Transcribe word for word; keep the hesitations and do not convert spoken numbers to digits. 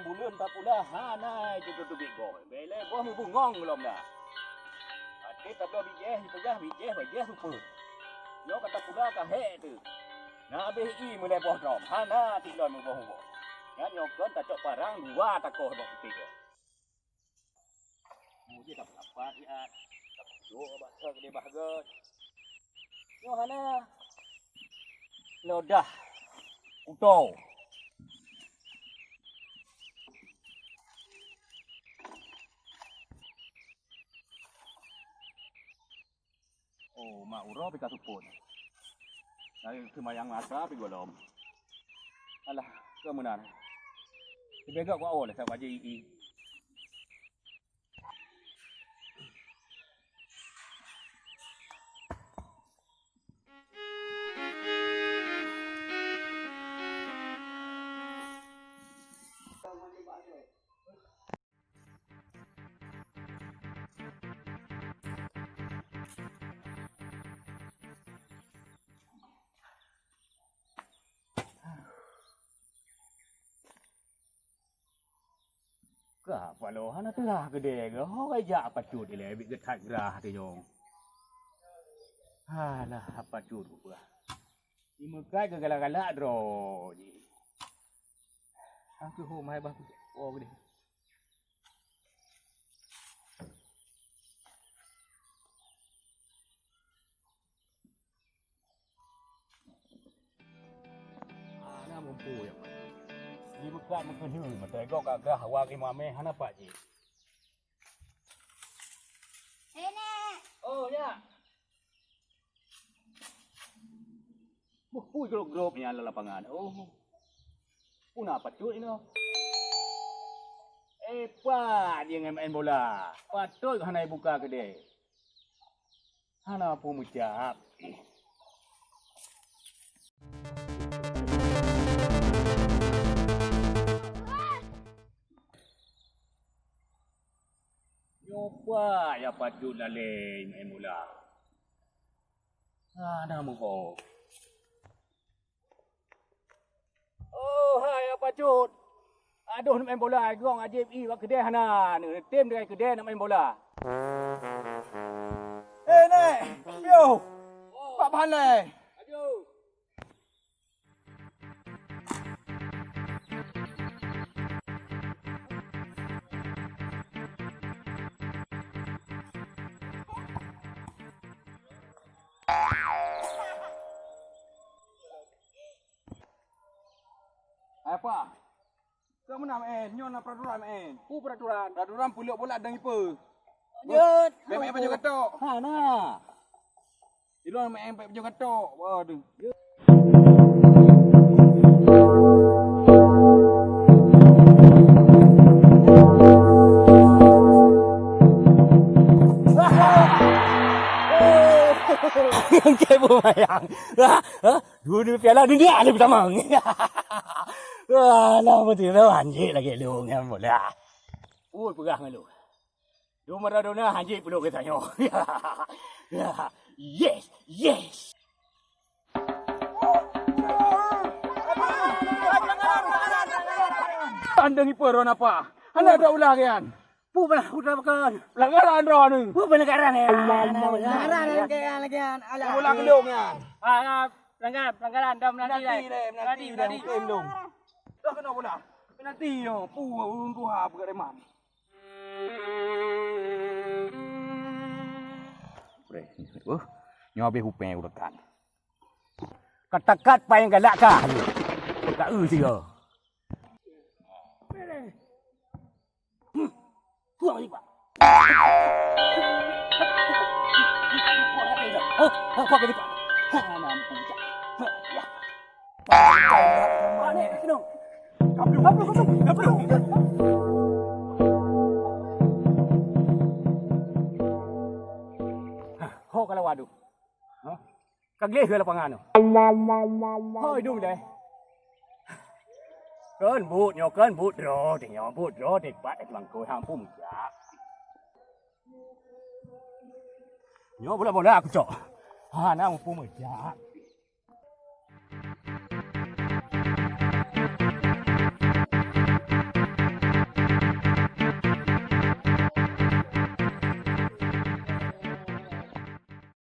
Buleuen tapula hana jiteubiet goe. Bèk lé boh meubungong lom dah. Até tabloe bijéh, jipeugah bijéh, bijéh seupôt. Nyoe ka tapula ka hék teuk. Na abéh ié meulée boh droe, hana tiklon meuboh-boh. Nyan nyoe kon tacok parang dua takoh bak putéh. Mujih dapat-dapat ya. Dapat dua bak sa gede bah göt. Nyoe hana. Lodah. Uto. Oh, mak uroe pih ka seupôt. Hai seumayang masa pih gohlom. Alah, keu meunan. Sibeugot ku awai lé sabat jih i. Ka paloe hana teulah keudè geuh, ho jak pacut ilèe bit geuthat grah teunyoe. Halah, pacut geupeugah. Imeukat geugalak-galak droe jih. Angkeuh ho mai bah kucok po keudeh. Hana mumpui, ya, Pak. Di beukat meukeuneu, meuteugok ka grah awak lima meh hana pat jih. Eh, Nek. Oh, ya. Boh, pui grôp-grôp nyan lam lapangan. Oh. Puna pacut inoe. Eh, pat dia ngon main bola. Patot hana ibuka keudè. Hana peue meucab. Nyoe pat ya pacut lalé main bola. Hana meuho. Oh, hai, apa cut? Adoh, nak main bola, gong ajib i bak keudè hana, neutem dengan keudè nak main bola. Eh, Nek, piôh. Pak Balai. Hai, Pak. Keu meunan, eh, nyoe na peraturan, eh. Peue peraturan? Peraturan peulok bola dang ipe. Jeuet. Bèk meu'en pajoh gatok. Hana. Ilong meu'en pajoh gatok. Waduh. Engkai bumayang. Ha? Ha? Dua-dua piala dunia ada bersama. Alah, beutôi lah, anjing lagèe lôn nyan bola. Ui, peugah ngon lôn. Dua Maradona, anjing peuloh geutanyoe. Yes, yes. Andeng ipe ron apa? Hana ada ulah kian. Peue beulah udah bakon? Pelanggaran droeneuh. Peue pelanggaran, eh? Pelanggaran, eh, lagi, lagi, alah. Bola kedong, ya. Ah, ah, pelanggaran, pelanggaran, dah menanti, menanti, dah. Menanti, dah, menanti. Hukum dong. Dah kena bola. Penalti, ya. Peue, ureueng tuha, peugah reman. Preh, uh, nyoe habéh upée urekan. Katakat paeng galak kah? Ka eu sigoe. Hmm. Kuang lipat. Oh, oh, kuang lipat. Hana mampu cak. Ya. Mana, Gunung? Gablong, gablong, gablong. Hah, ho kalau waduh. Hah? Ka gleh keu lapangan nyoe. Hoi, dum deh. Kheun buet nyoe, kheun buet droe teuh nyoe, buet droe teuh pat teumangkôi hang peue meujak. Nyoe bola-bola kucok. Hana muphom meujak.